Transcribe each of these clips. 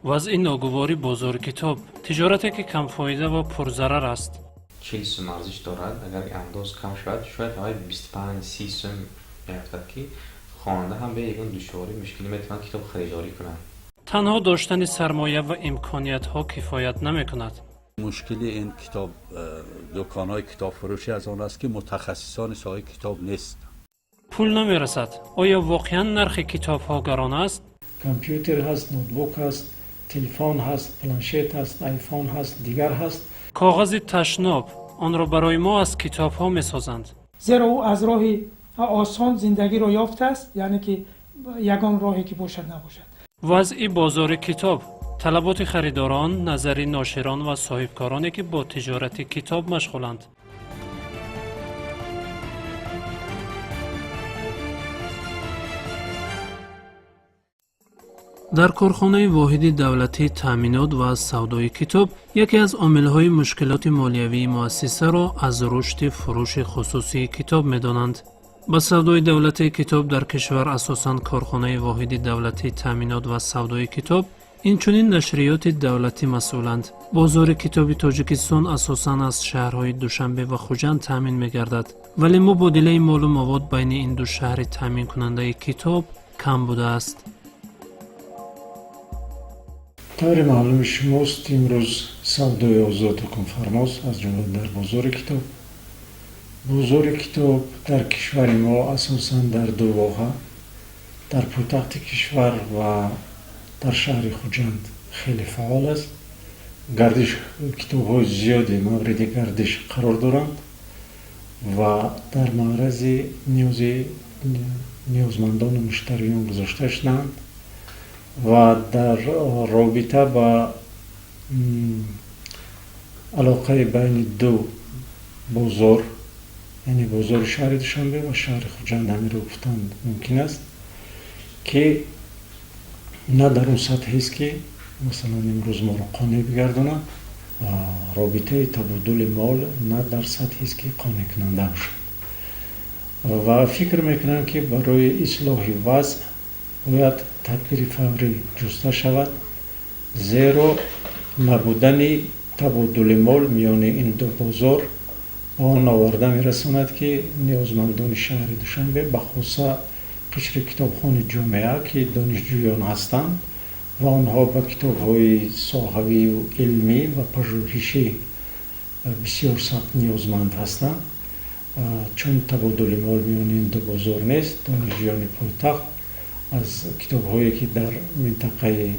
Вазъи ногувори бозори китоб, тиҷорате ки камфоида ва пурзарар аст. 40 сум арзиш дорад, агар андоз кам шавад, шояд ҳавай 25-30 сум меафтад, ки хонанда ҳам бе ягон душворӣ, мушкилӣ метавонад китоб харидорӣ кунад. Танҳо доштани сармоя ва имкониятҳо кифоят намекунад. Мушкили ин китоб дуконҳои китобфурӯшӣ аз он аст, ки мутахассисони соҳаи китоб нест. Пул намерасад. Оё воқеан нархи китобҳо гарон аст? Компютер ҳаст, ноутбук ҳаст, телефон ҳаст, планшет ҳаст, айфон ҳаст, дигар ҳаст. Коғази ташноб, онро барои мо аз китобҳо месозанд. Зеро ӯ аз роҳи осон зиндагиро ёфтааст, яъне ки ягон роҳе ки бошад, набошад. Вазъи бозори китоб, талаботи харидорон, назари ноширон ва соҳибкороне, ки бо тиҷорати китоб машғуланд. Дар корхонаи воҳиди давлатии таъминот ва савдои китоб яке аз омилҳои мушкилоти молиявии муассисаро аз рушди фурӯши хусусии китоб медонанд. Ба савдои давлатии китоб дар кишвар асосан корхонаи воҳиди давлатии таъминот ва савдои китоб, инчунин нашриёти давлатӣ масъуланд. Бозори китоби Тоҷикистон асосан аз шаҳрҳои Душанбе ва Хуҷанд таъмин мегардад, вале мубодилаи молу мавод байни ин ду шаҳри таъминкунандаи китоб кам будааст. Тавре маълуми шумост, имрӯз савдои озод ҳукмфармост, аз ҷумла дар бозори китоб. Бозори китоб дар кишвари мо асосан дар ду воҳа, дар пойтахти кишвар ва дар шаҳри Хуҷанд, хеле фаъол аст. Гардиш, китобҳои зиёде мавриди гардиш қарор доранд ва дар маърази ниёзи ниёзмандону муштариён гузошта шудаанд. Ва дар робита ба алоқаи байни ду бозор, яъне бозори шаҳри Душанбе ва шаҳри Хуҷанд, ҳаминро гуфтан мумкин аст, ки на дар он сатҳест, ки масалан имрӯз моро қонеъ бигардонад. Робитаи табодули мол на дар сатҳест, ки қонеъкунанда бошад, ва фикр мекунам, ки барои ислоҳи вазъ бояд тадбири фаврӣ ҷуста шавад, зеро набудани табодули мол миёни ин ду бозор ба он оварда мерасонад, ки ниёзмандони шаҳри Душанбе, бахусуса қишри китобхони ҷомеа, ки донишҷӯён ҳастанд ва онҳо ба китобҳои соҳавию илмӣ ва пажӯҳишӣ бисёр сахт ниёзманд ҳастанд, чун табодули мол миёни ин ду бозор нест, донишҷӯёни пойтахт аз китобҳое, ки дар минтақаи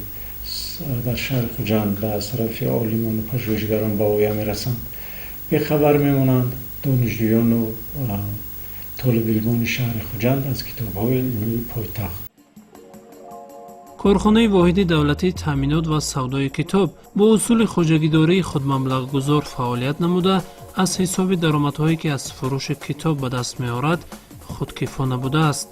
дар шаҳри Хуҷанд ба тарафи олимону пажӯҳишгарон ба воя мерасанд, бехабар мемонанд. Донишҷӯёну толибилмони шаҳри Хуҷанд аз китобҳои илмии пойтахт. Корхонаи воҳиди давлатии таъминот ва савдои китоб бо усули хоҷагидории худмаблағгузор фаъолият намуда, аз ҳисоби даромадҳое, ки аз фурӯши китоб ба даст меорад, худкифо набудааст.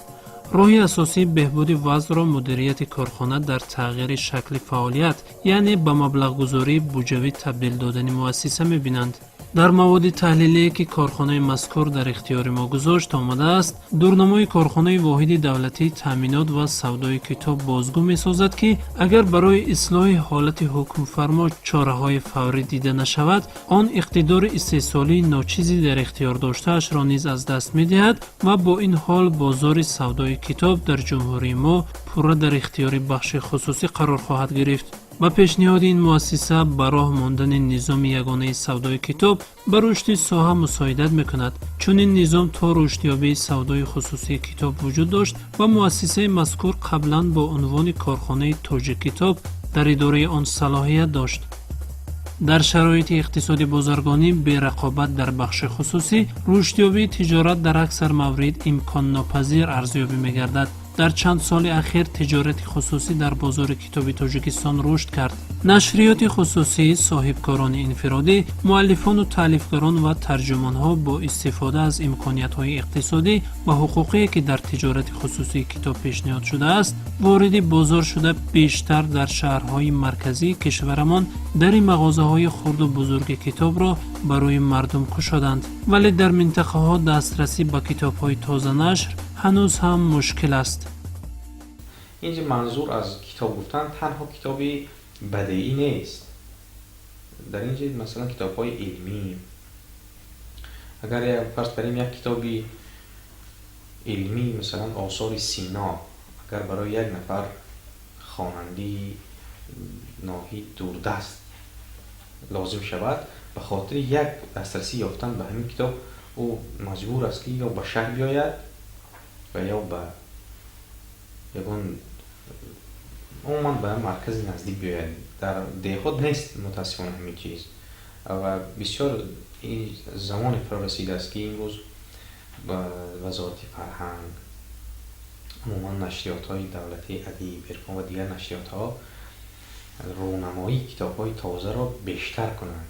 Роҳи асосии беҳбуди вазъро мудирияти корхона дар тағйири шакли фаъолият, яъне ба маблағгузории буҷавӣ табдил додани муассиса мебинанд. Дар маводи таҳлилие, ки корхонаи мазкур дар ихтиёри мо гузошт, омадааст: дурнамои корхонаи воҳиди давлатии таъминот ва савдои китоб бозгӯ месозад, ки агар барои ислоҳи ҳолати ҳукмфармо чораҳои фаврӣ дида нашавад, он иқтидори истеҳсолии ночизе дар ихтиёр доштаашро низ аз даст медиҳад ва бо ин ҳол бозори савдои китоб дар ҷумҳурии мо пурра дар ихтиёри бахши хусусӣ қарор хоҳад гирифт. Ба пешниҳоди ин муассиса, ба роҳ мондани низоми ягонаи савдои китоб ба рушди соҳа мусоидат мекунад. Чунин низом то рушдёбии савдои хусусии китоб вуҷуд дошт ва муассисаи мазкур қаблан бо унвони корхонаи Тоҷиккитоб дар идораи он салоҳият дошт. Дар шароити иқтисоди бозаргонӣ, берақобат дар бахши хусусӣ, рушдёбии тиҷорат дар аксар маврид имконнопазир арзёбӣ мегардад. Дар чанд соли ахир тиҷорати хусусӣ дар бозори китоби Тоҷикистон рушд кард. Нашриёти хусусӣ, соҳибкорони инфиродӣ, муаллифону таълифгарон ва тарҷумонҳо бо истифода аз имкониятҳои иқтисодӣ ва ҳуқуқие, ки дар тиҷорати хусусии китоб пешниҳод шудааст, вориди бозор шуда, бештар дар шаҳрҳои марказии кишварамон дари мағозаҳои хурду бузурги китобро барои мардум кушоданд, вале дар минтақаҳо дастрасӣ ба китобҳои тозанашр ҳанӯз ҳам мушкил аст. Инҷа манзур аз китоб гуфтан танҳо китоби Бадеӣ нест. Дар ин ҷо, масалан, китобҳои илмӣ, агар фарз кардем, як китоби илмӣ, масалан, осори Сино, агар барои як нафар хонандаи ноҳияи дурдаст лозим шавад, ба хотири як дастрасӣ ёфтан ба ҳамин китоб ӯ маҷбур аст, ки ё ба шаҳр биёяд ва ё ба ягон, умуман, ба маркази наздик биёяд. Дар деҳот нест, мутаассифона, ҳамин чиз. Ва бисёр ин замоне фаро расидааст, ки имрӯз ба Вазорати фарҳанг, умуман нашриётҳои давлатии «Адиб», «Ирфон» ва дигар нашриётҳо рӯнамоии китобҳои тозаро бештар кунанд.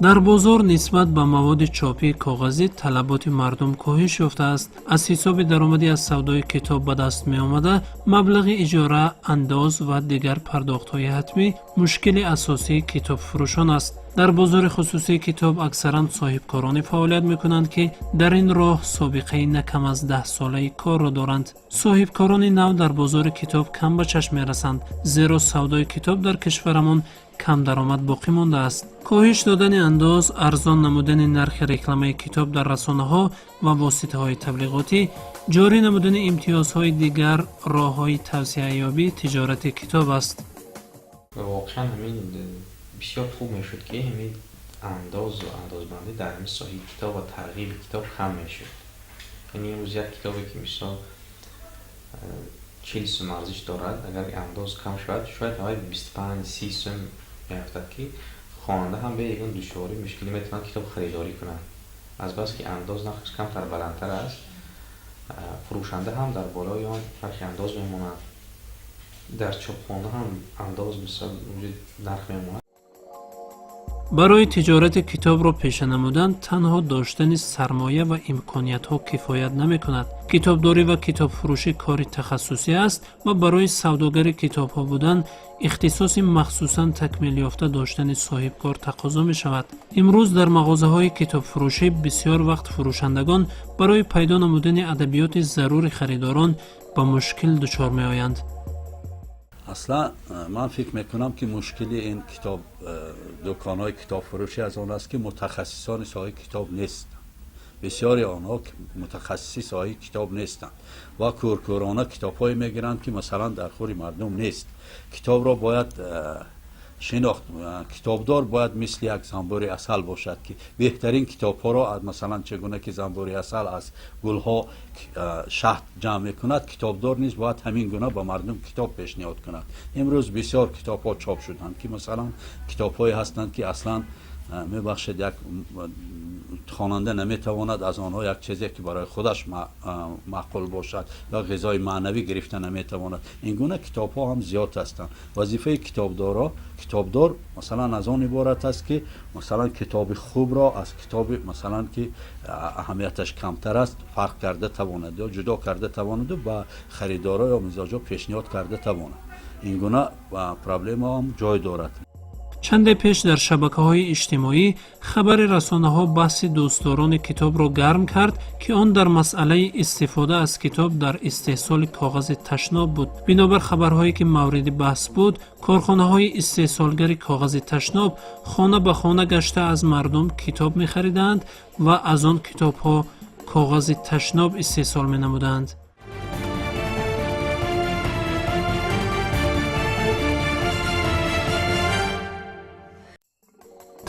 Дар бозор нисбат ба маводи чопии коғазӣ талаботи мардум коҳиш ёфтааст. Аз ҳисоби даромадӣ аз савдои китоб ба даст меомада, маблағи иҷора, андоз ва дигар пардохтҳои ҳатмӣ мушкили асосии китобфурӯшон аст. Дар бозори хусусии китоб аксаран соҳибкороне фаъолият мекунанд, ки дар ин роҳ собиқаи на кам аз 10-солаи корро доранд. Соҳибкорони нав дар бозори китоб кам ба чашм мерасанд, зеро савдои китоб дар кишварамон камдаромад боқӣ мондааст. Коҳиш додани андоз, арзон намудани нархи рекламаи китоб дар расонаҳо ва воситаҳои таблиғотӣ, ҷорӣ намудани имтиёзҳои дигар роҳҳои тавсеаёбии тиҷорати китоб аст. Воқеан, ҳамин бисёр хуб мешуд, ки ҳамин андозу андозбандӣ дар ҳамин соҳаи китоб ва тарғиби китоб кам мешуд. Яъне имрӯз як китобе, ки мисол 40 сум арзиш дорад, агар андоз кам шавад, шояд ҳавай 25-30 сум меафтад, ки хонанда ҳам бе ягон душворӣ, мушкилӣ метавонад китоб харидорӣ кунад. Азбаски андоз нархаш камтар баландтар аст, фурӯшанда ҳам дар болои он нархи андоз мемонад, дар чопхона ҳам андоз, мисол, нарх мемонад. Барои тиҷорати китобро пеша намудан танҳо доштани сармоя ва имкониятҳо кифоят намекунад. Китобдорӣ ва китобфурӯшӣ кори тахассусӣ аст ва барои савдогари китобҳо будан ихтисоси махсусан такмилёфта доштани соҳибкор тақозо мешавад. Имрӯз дар мағозаҳои китобфурӯшӣ бисёр вақт фурӯшандагон барои пайдо намудани адабиёти зарури харидорон ба мушкил дучор меоянд. Аслан ман фикр мекунам, ки мушкили ин китоб, дуконҳои китобфурӯшӣ аз он аст, ки мутахассисони соҳаи китоб нестанд. Бисёри онҳо мутахассиси соҳаи китоб нестанд ва кӯркӯрона китобҳое мегиранд, ки масалан дар хури мардум нест. Китобро бояд шинохт. Китобдор бояд мисли як занбури асал бошад, ки беҳтарин китобҳоро, масалан, чӣ гуна ки занбури асал аз гулҳо шаҳд ҷамъ мекунад, китобдор низ бояд ҳамин гуна ба мардум китоб пешниҳод кунад. Имрӯз бисёр китобҳо чоп шуданд, ки масалан китобҳое ҳастанд, ки аслан, мебахшед, як хонанда наметавонад аз онҳо як чизе, ки барои худаш маъқул бошад ё ғизои маънавӣ гирифта наметавонад. Ин гуна китобҳо ҳам зиёд ҳастанд. Вазифаи китобдор, масалан, аз он иборат аст, ки масалан китоби хубро аз китоби, масалан, ки аҳамияташ камтар аст, фарқ карда тавонад ё ҷудо карда тавонаду ба харидоро ё мизоҷо пешниҳод карда тавонад. Ин гуна проблемаам ҷой дорад. Чанде пеш дар шабакаҳои иҷтимоӣ хабари расонаҳо баҳси дӯстдорони китобро гарм кард, ки он дар масъалаи истифода аз китоб дар истеҳсоли коғази ташноб буд. Бинобар хабарҳое, ки мавриди баҳс буд, корхонаҳои истеҳсолгари коғази ташноб хона ба хона гашта аз мардум китоб мехариданд ва аз он китобҳо коғази ташноб истеҳсол менамуданд.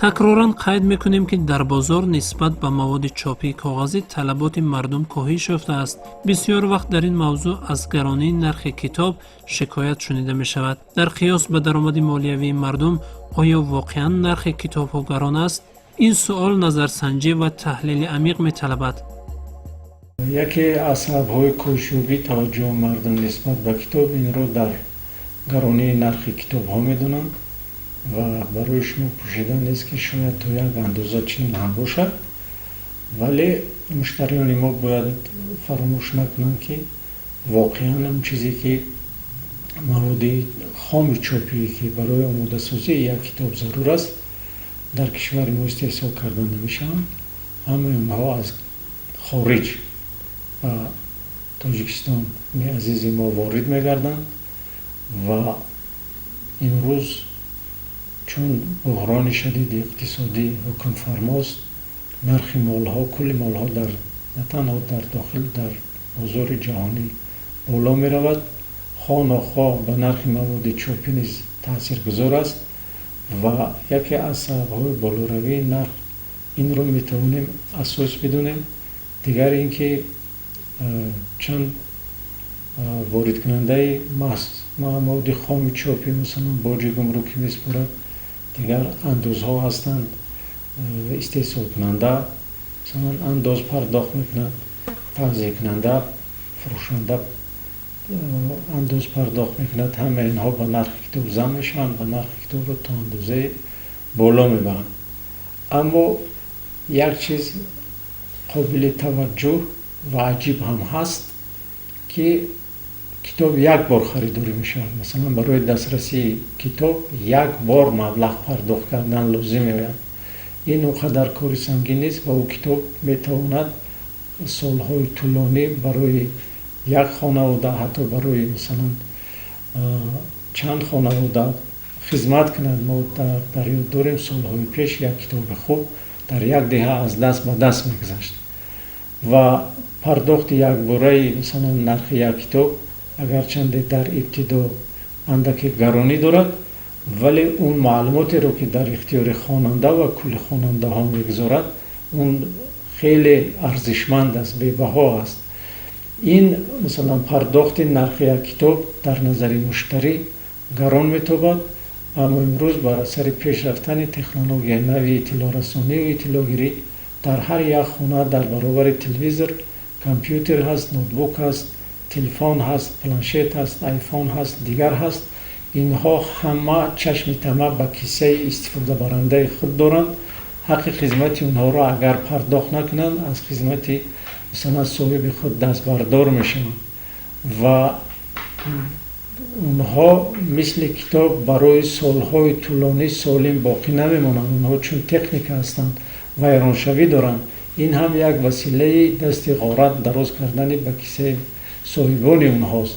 Такроран қайд мекунем, ки дар бозор нисбат ба маводи чопии коғазӣ талаботи мардум коҳиш ёфтааст. Бисёр вақт дар ин мавзӯъ аз гаронии нархи китоб шикоят шунида мешавад. Дар қиёс ба даромади молиявии мардум оё воқеан нархи китобҳо гарон аст? Ин суол назарсанҷӣ ва таҳлили амиқ металабад. Яке аз сабабҳои коҳишёбии таваҷҷӯҳи мардум нисбат ба китоб инро дар гаронии нархи китобҳо медонанд ва барои шумо пӯшида нест, ки шояд то як андоза чунин ҳам бошад, вале муштариёни мо бояд фаромӯш накунанд, ки воқеан он чизе, ки маводи хоми чопие, ки барои омодасозии як китоб зарур аст, дар кишвари мо истеҳсол карда намешаванд. Ҳамаи онҳо аз хориҷ ба Тоҷикистони азизи мо ворид мегарданд ва Имрӯз чун буҳрони шадиди иқтисодӣ ҳукмфармост, нархи молҳо, кулли молҳо дар на танҳо дар дохил, дар бозори ҷаҳонӣ боло меравад, хоҳ нохоҳ ба нархи маводи чопӣ низ таъсиргузор аст ва яке аз сабабҳои болоравии нарх инро метавонем асос бидонем. Дигар ин ки чанд воридкунандаи маводи хоми чопӣ, масалан, боҷи гумрукӣ месупорад, дигар андозҳо ҳастанд, истеҳсолкунанда, масалан, андоз пардохт мекунад, тавзеъкунанда, фурӯшанда андоз пардохт мекунад. Ҳамаи инҳо ба нархи китоб зам мешаванд ва нархи китобро то андозае боло мебаранд. Аммо як чиз қобили таваҷҷӯҳ ва аҷиб ҳам ҳаст, ки китоб як бор харидорӣ мешавад. Масалан, барои дастрасии китоб як бор маблағ пардохт кардан лозим меояд. Ин он қадар кори сангин нест ва ӯ китоб метавонад солҳои тӯлонӣ барои як хонавода, ҳатто барои, масалан, чанд хонавода хизмат кунад. Мо дар ёд дорем, солҳои пеш як китоби хуб дар як деҳа аз даст ба даст мегузашт ва пардохти якбораи, масалан, нархи як китоб агарчанде дар ибтидо андаке гаронӣ дорад, вале он маълумотеро, ки дар ихтиёри хонанда ва кулли хонандаҳо мегузорад, он хеле арзишманд аст, бебаҳо аст. Ин, масалан, пардохти нархи як китоб дар назари муштарӣ гарон метобад, аммо имрӯз бар асари пеш рафтани технологияи нави иттилоърасонию иттилоъгирӣ дар ҳар як хона дар баробари телевизор компютер ҳаст, ноутбук ҳаст, телефон ҳаст, планшет ҳаст, айфон ҳаст, дигар ҳаст. Инҳо ҳама чашми тамаъ ба киссаи истифодабарандаи худ доранд. Ҳаққи хизмати онҳоро агар пардохт накунанд, аз хизмати, масалан, соҳиби худ дастбардор мешаванд ва онҳо мисли китоб барои солҳои тӯлонӣ солим боқӣ намемонанд. Онҳо чун техника ҳастанд, вайроншавӣ доранд. Ин ҳам як василаи дасти ғорат дароз кардани ба киссаи соҳибони онҳост.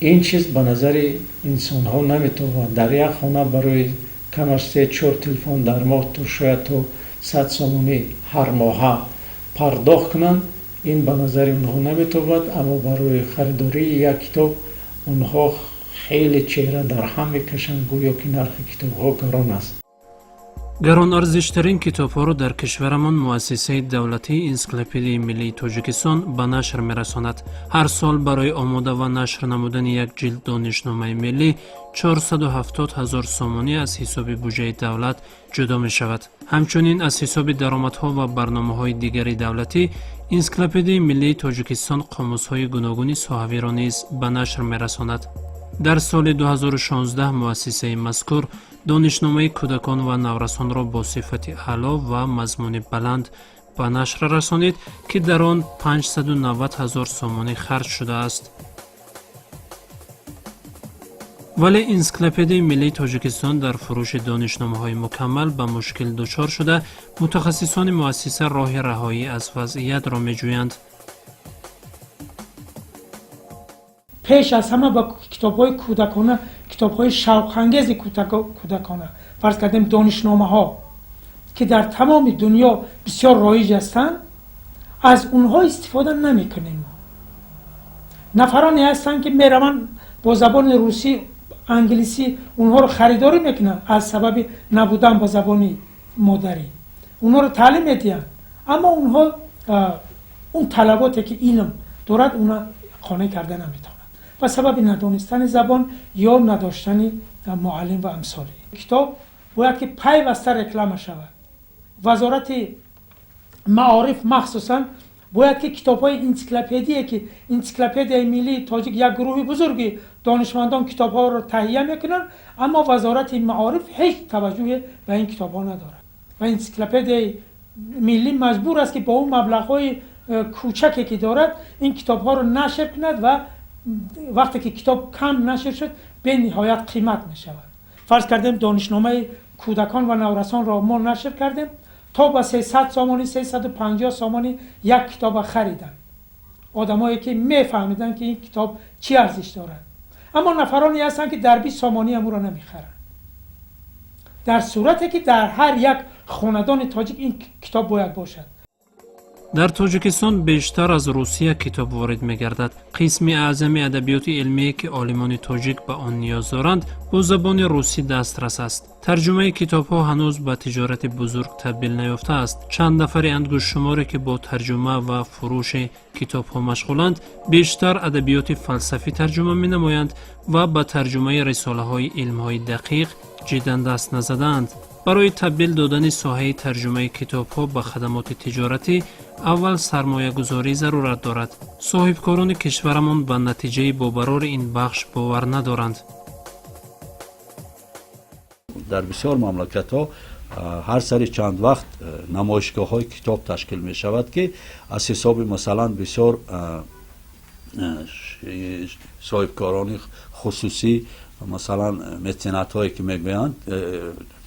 Ин чиз ба назари инсонҳо наметобад. Дар як хона барои камаш 3-4 телефон дар моҳ то шояд то 100 сомонӣ ҳар моҳа пардохт кунанд, ин ба назари онҳо наметобад, аммо барои харидории як китоб онҳо хеле чеҳра дар ҳам мекашанд, гӯё ки нархи китобҳо гарон аст. Гаронарзиштарин китобҳоро дар кишварамон муассисаи давлатии Энсиклопедияи миллии Тоҷикистон ба нашр мерасонад. Ҳар сол барои омода ва нашр намудани як ҷилд донишномаи миллӣ 470 ҳазор сомонӣ аз ҳисоби буҷаи давлат ҷудо мешавад. Ҳамчунин аз ҳисоби даромадҳо ва барномаҳои дигари давлатӣ Энсиклопедияи миллии Тоҷикистон қомусҳои гуногуни соҳавиро низ ба нашр мерасонад. Дар соли 2016 муассисаи мазкур донишномаи кӯдакон ва наврасонро бо сифати аъло ва мазмуни баланд ба нашр расонид, ки дар он 590 ҳазор сомонӣ харҷ шудааст. Вале Энсиклопедияи миллии Тоҷикистон дар фурӯши донишномаҳои мукаммал ба мушкил дучор шуда, мутахассисони муассиса роҳи раҳоӣ аз вазъиятро меҷӯянд. Пеш аз ҳама ба китобҳои кӯдакона, китобҳои шавқангези кӯдакона, фарз кардем, донишномаҳо, ки дар тамоми дунё бисёр роиҷ ҳастанд, аз онҳо истифода намекунем. Мо нафароне ҳастанд, ки мераванд, бо забони русӣ, англисӣ онҳоро харидорӣ мекунанд, аз сабаби набудан ба забони модарӣ онҳоро таълим медиҳанд, аммо онҳо он талаботе, ки илм дорад, она қонеъ карда наметавонанд ба сабаби надонистани забон ё надоштани муаллим ва амсоли. Китоб бояд ки пайваста реклама шавад. Вазорати маориф махсусан бояд ки китобҳои энсиклопедие, ки Энсиклопедияи миллии тоҷик, як гурӯҳи бузурги донишмандон китобҳоро таҳия мекунанд, аммо Вазорати маориф ҳеҷ таваҷҷӯҳе ба ин китобҳо надорад ва Энсиклопедияи миллӣ маҷбур аст, ки бо он маблағҳои кӯчаке, ки дорад, ин китобҳоро нашр кунад ва вақте ки китоб кам нашр шуд, бениҳоят қимат мешавад. Фарз кардем, донишномаи кӯдакон ва наврасонро мо нашр кардем, то ба 300 сомонӣ, 350 сомонӣ як китоба хариданд одамое, ки мефаҳмиданд, ки ин китоб чӣ арзиш дорад, аммо нафароне ҳастанд, ки дар 20 сомонӣ ам ӯро намехаранд. Дар сурате ки дар ҳар як хонадони тоҷик ин китоб бояд бошад. Дар Тоҷикистон бештар аз Русия китоб ворид мегардад. Қисми аъзами адабиёти илмие, ки олимони тоҷик ба он ниёз доранд, бо забони русӣ дастрас аст. Тарҷумаи китобҳо ҳанӯз ба тиҷорати бузург табдил наёфтааст. Чанд нафари ангуштшуморе, ки бо тарҷума ва фурӯши китобҳо машғуланд, бештар адабиёти фалсафӣ тарҷума менамоянд ва ба тарҷумаи рисолаҳои илмҳои дақиқ ҷиддан даст назадаанд. Барои табдил додани соҳаи тарҷумаи китобҳо ба хадамоти тиҷоратӣ аввал сармоягузорӣ зарурат дорад. Соҳибкорони кишварамон ба натиҷаи бобарори ин бахш бовар надоранд. Дар бисёр мамлакатҳо ҳар сари чанд вақт намоишгоҳҳои китоб ташкил мешавад, ки аз ҳисоби, масалан, бисёр соҳибкорони хусусӣ, масалан, меценатҳое ки мегӯянд,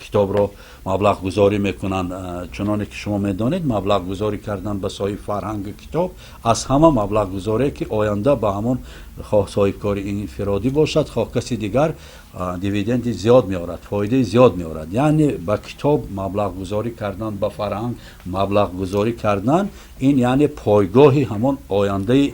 китобро маблағгузорӣ мекунанд. Чуноне ки шумо медонед, маблағгузорӣ кардан ба соҳиби фарҳанги китоб аз ҳама маблағгузорие, ки оянда ба ҳамон, хоҳ соҳибкори инфиродӣ бошад, хоҳ каси дигар, дивиденди зиёд меорад, фоидаи зиёд меорад. Яъне ба китоб маблағгузорӣ кардан, ба фарҳанг маблағгузорӣ кардан, ин яъне пойгоҳи ҳамон ояндаи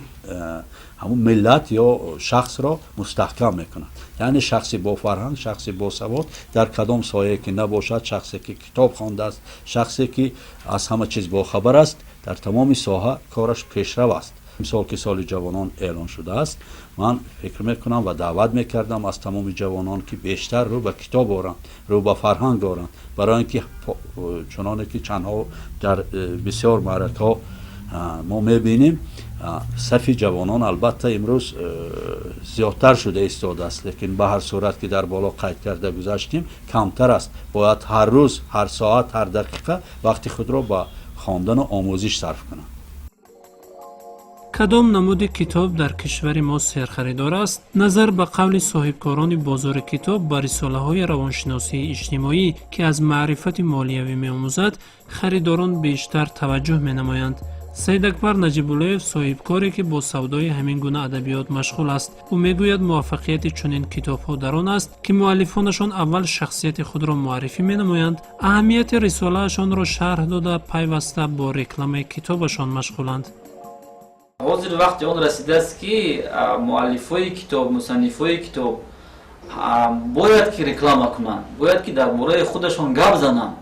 ҳамон миллат ё шахсро мустаҳкам мекунад. Яъне шахси бофарҳанг, шахси босавод, дар кадом соҳае ки набошад, шахсе ки китоб хондааст, шахсе ки аз ҳама чиз бохабар аст, дар тамоми соҳа кораш пешрав аст. Мисол ки соли ҷавонон эълон шудааст, ман фикр мекунам ва даъват мекардам аз тамоми ҷавонон, ки бештар рӯ ба китоб оранд, рӯ ба фарҳанг оранд, барои ин ки чуноне ки чандҳо дар бисёр маъракаҳо мо мебинем, сафи ҷавонон албатта имрӯз зиёдтар шуда истодааст, лекин ба ҳар сурат, ки дар боло қайд карда гузаштем, камтар аст. Бояд ҳар рӯз, ҳар соат, ҳар дақиқа вақти худро ба хондану омӯзиш сарф кунанд. Кадом намуди китоб дар кишвари мо серхаридор аст? Назар ба қавли соҳибкорони бозори китоб, ба рисолаҳои равоншиносии иҷтимоӣ, ки аз маърифати молиявӣ меомӯзад, харидорон бештар таваҷҷӯҳ менамоянд. Саидакбар Наҷибуллоев, соҳибкоре, ки бо савдои ҳамин гуна адабиёт машғул аст, ӯ мегӯяд, муваффақияти чунин китобҳо дар он аст, ки муаллифонашон аввал шахсияти худро муаррифӣ менамоянд, аҳамияти рисолаашонро шарҳ дода, пайваста бо рекламаи китобашон машғуланд. Ҳозир вақти он расидааст, ки муаллифҳои китоб, мусаннифҳои китоб бояд ки реклама кунанд, бояд ки дар бораи худашон гап зананд,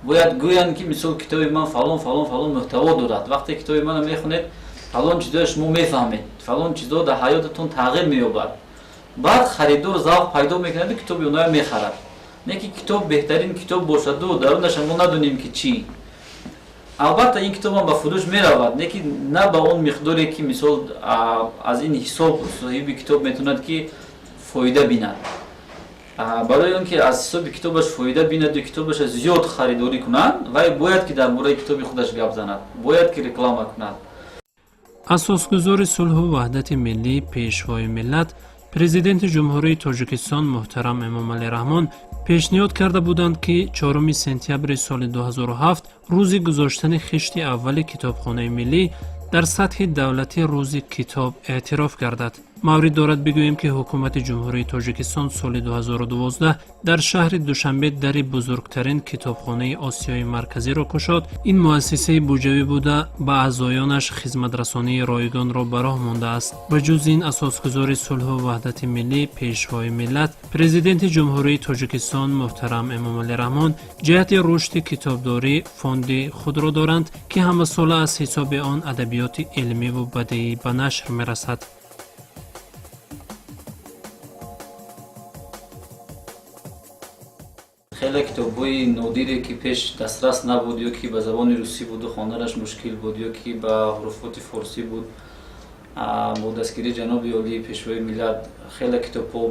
бояд гӯянд, ки мисол китоби ман фалон, фалон, фалон мӯҳтаво дорад, вақте китоби мана мехонед, фалон чизоя шумо мефаҳмед, фалон чизо дар ҳаётатон тағйир меёбад. Баъд харидор завқ пайдо мекунаду китоби оноя мехарад. Не ки китоб беҳтарин китоб бошаду дарунаша мо надонем, ки чӣ. Албатта, ин китобам ба фурӯш меравад, не ки на ба он миқдоре, ки мисол аз ин ҳисоб соҳиби китоб метавонад ки фоида бинад. Барои он ки аз ҳисоби китобаш фоида бинаду китобаша зиёд харидорӣ кунанд, вай бояд ки дар бораи китоби худаш гап занад, бояд ки реклама кунад. Асосгузори сулҳу ваҳдати миллӣ, Пешвои миллат, Президенти Ҷумҳурии Тоҷикистон муҳтарам Эмомалӣ Раҳмон пешниҳод карда буданд, ки 4 сентябри соли 2007, рӯзи гузоштани хишти аввали Китобхонаи миллӣ, дар сатҳи давлатӣ Рӯзи китоб эътироф гардад. Маврид дорад бигӯем, ки Ҳукумати Ҷумҳурии Тоҷикистон соли 2012 дар шаҳри Душанбе дари бузургтарин китобхонаи Осиёи Марказиро кушод. Ин муассисаи буҷавӣ буда, ба аъзоёнаш хизматрасонии ройгонро ба роҳ мондааст. Ба ҷуз ин, асосгузори сулҳу ваҳдати миллӣ, Пешвои миллат, Президенти Ҷумҳурии Тоҷикистон муҳтарам Эмомалӣ Раҳмон ҷиҳати рушди китобдорӣ фонди худро доранд, ки ҳамасола аз ҳисоби он адабиёти илмиву бадиӣ ба нашр мерасад. Хеле китобҳои нодире, ки пеш дастрас набуд, ё ки ба забони русӣ буду хонданаш мушкил буд, ё ки ба ҳуруфоти форсӣ буд, бо дастгирии ҷаноби олии, Пешвои миллат, хеле китобҳо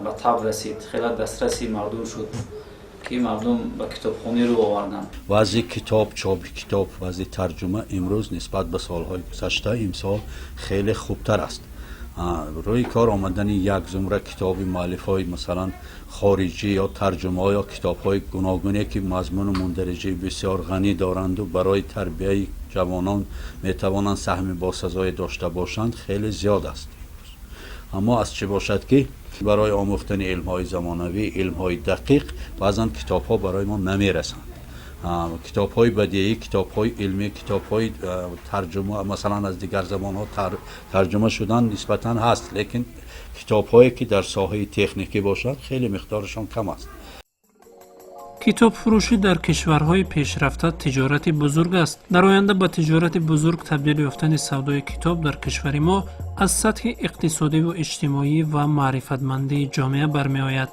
ба таб расид, хеле дастраси мардум шуд, ки мардум ба китобхонӣ рӯ оварданд. Вазъи китоб, чопи китоб, вазъи тарҷума имрӯз нисбат ба солҳои гузашта имсол хеле хубтар аст. Рӯи кор омадани як зумра китоби муаллифҳои, масалан, хориҷӣ ё тарҷумаҳо ё китобҳои гуногуне, ки мазмуну мундариҷаи бисёр ғанӣ доранду барои тарбияи ҷавонон метавонанд саҳми босазое дошта бошанд, хеле зиёд аст. Аммо аз чӣ бошад, ки барои омӯхтани илмҳои замонавӣ, илмҳои дақиқ баъзан китобҳо барои мо намерасанд. Китобҳои бадеӣ, китобҳои илмӣ, китобҳои тарҷума, масалан, аз дигар забонҳо тарҷума шудан нисбатан ҳаст, лекин китобҳое, ки дар соҳаи техникӣ бошанд, хеле миқдорашон кам аст. Китобфурӯшӣ дар кишварҳои пешрафта тиҷорати бузург аст. Дар оянда ба тиҷорати бузург табдил ёфтани савдои китоб дар кишвари мо аз сатҳи иқтисодиву иҷтимоӣ ва маърифатмандии ҷомеа бармеояд.